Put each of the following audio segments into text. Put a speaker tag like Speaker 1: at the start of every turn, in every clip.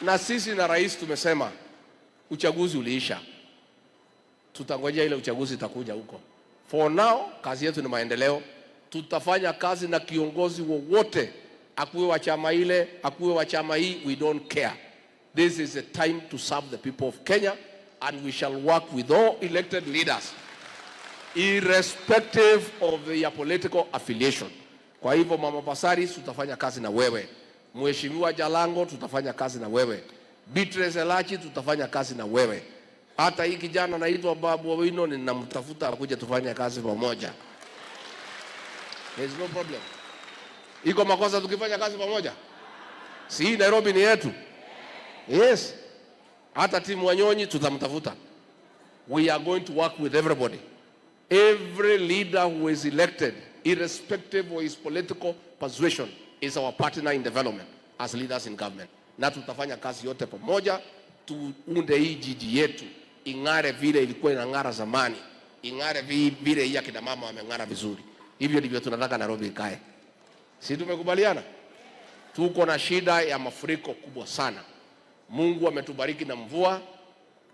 Speaker 1: Na sisi na rais tumesema uchaguzi uliisha, tutangojea ile uchaguzi itakuja huko. For now, kazi yetu ni maendeleo. Tutafanya kazi na kiongozi wowote, akuwe wa chama ile, akuwe wa chama hii, we don't care. This is a time to serve the people of Kenya, and we shall work with all elected leaders irrespective of their political affiliation. Kwa hivyo, Mama Passaris, tutafanya kazi na wewe. Mheshimiwa Jalango, tutafanya kazi na wewe. Beatrice Elachi, tutafanya kazi na wewe. Hata hii kijana naitwa Babu Owino, ninamtafuta akuje tufanye kazi pamoja. There is no problem. Iko makosa tukifanya kazi pamoja? Si hii Nairobi ni yetu? Yes. Hata Tim Wanyonyi tutamtafuta. We are going to work with everybody. Every leader who is elected, irrespective of his political persuasion, is our partner in development as leaders in government. Na tutafanya kazi yote pamoja, tuunde hii jiji yetu ing'are vile ilikuwa inang'ara zamani, ing'are vile hii akina mama wameng'ara vizuri. Hivyo ndivyo tunataka Nairobi ikae. Si tumekubaliana? Tuko na shida ya mafuriko kubwa sana. Mungu ametubariki na mvua,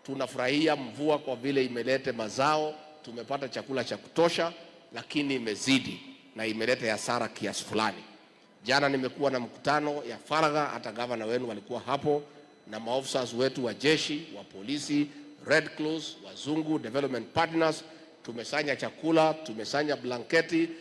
Speaker 1: tunafurahia mvua kwa vile imeleta mazao, tumepata chakula cha kutosha, lakini imezidi na imeleta hasara kiasi fulani. Jana nimekuwa na mkutano ya faragha, hata gavana wenu walikuwa hapo na maofisa wetu wa jeshi, wa polisi, Red Cross, wazungu, development partners. Tumesanya chakula, tumesanya blanketi.